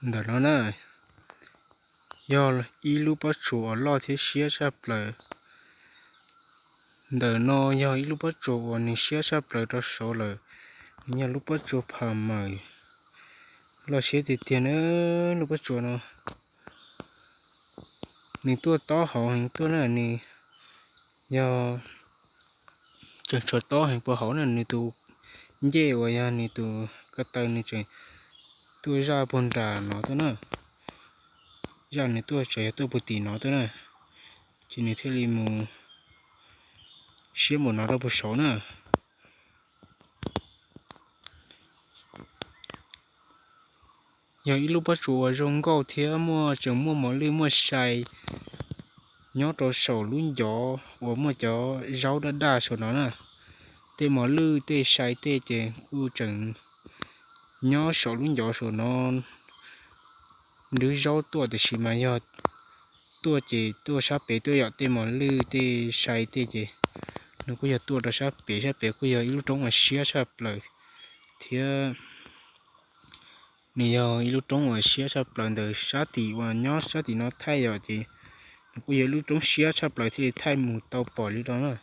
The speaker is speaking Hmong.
Ntawm no na, yog ib lub pob tsuas uas loj thiab siab tshaj plaws. Ntawm no yog ib lub pob tsuas uas nws siab tshaj plaws rau saud lawm. Nws yog lub pob tsuas Pha Mawm, loj siab tiag tiag na. Lub pob tsuas no nws tuaj tob hauv heev tuaj na, nws yog tseem tshuav tob heev puag hauv na. Nws tus ncej uas yog nws tus ko taw nws tseem tuaj zaj puag nram no tuaj na. Zaj nws tuaj tseem yog tuaj puag tim no tuaj na, ces nws thiaj li mus siab npaum no rau puag saud na. Yog ib lub pob tsuas uas zoo nkauj thiab muaj, tseem muaj mos lwj muaj sai nyob rau saum lub ncov uas muaj cov zaub daj daj saum no na. Tej mos lwj tej sai tej ces kuj tseem nyob saum lub ncov saum no nrwb zaub tuaj, tiam sis mas yog tuaj ces tuaj sab pem tuaj yom, tej mos lwj tej sai tej ces nws kuj yog tuaj rau sab pem. Sab pem kuj yog ib lub roob uas siab tshaj plaws thiab. Nws yog ib lub roob uas siab tshaj plaws ntawm sab tim uas nyob sab tim no thaij yom, ces nws kuj yog ib lub roob siab tshaj plaws thiaj li thaij mus tau pom li no na.